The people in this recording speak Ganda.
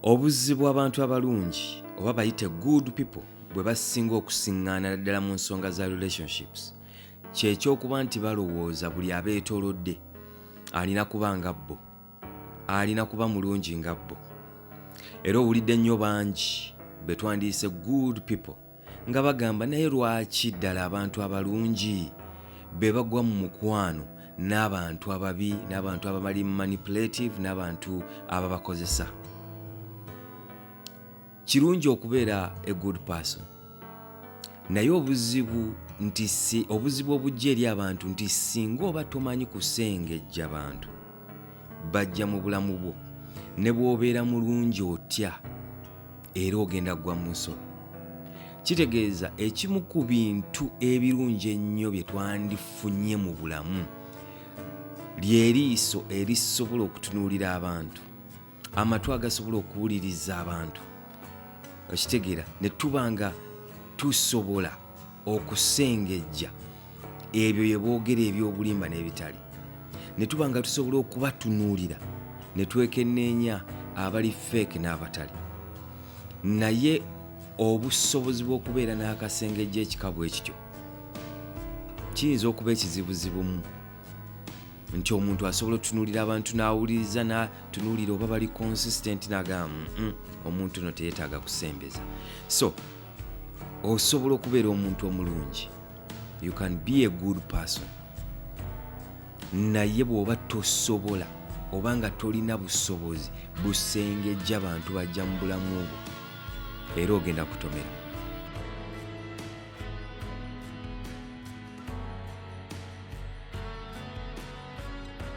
Obuzibu abantu abalungi oba bayite good people bwe basinga okusiŋŋaana ddala mu nsonga za relationships kyekyokuba nti balowooza buli abeetoolodde alina kuba nga bbo, alina kuba mulungi nga bbo. Era owulidde nnyo bangi be twandiyise good people nga bagamba naye lwaki ddala abantu abalungi be bagwa mu mukwano n'abantu ababi, n'abantu ababali manipulative, n'abantu ababakozesa. Kirungi okubeera a good person, naye obuzibu nti si obuzibu obujja eri abantu nti singa oba tomanyi kusengejja bantu bajja mu bulamu bwo, ne bw'obeera mulungi otya era ogenda kugwa mu nsobi. Kitegeeza ekimu ku bintu ebirungi ennyo bye twandifunye mu bulamu ly'eriiso erisobola okutunuulira abantu, amatu agasobola okuwuliriza abantu, okitegeera, ne tuba nga tusobola okusengejja ebyo bye boogera eby'obulimba n'ebitali, ne tuba nga tusobola okubatunuulira ne twekenneenya abali fake n'abatali. Naye obusobozi bw'okubeera n'akasengejja ekika bwe kityo kiyinza okuba ekizibuzibumu, nti omuntu asobola otunuulira abantu n'awuliriza n'atunuulira oba bali consistent n'agamba omuntu ono teyeetaaga kusembeza. So osobola okubeera omuntu omulungi, you can be a good person, naye bw'oba tosobola oba nga tolina busobozi busengejja bantu bajja mu bulamu bwo, era ogenda kutomera.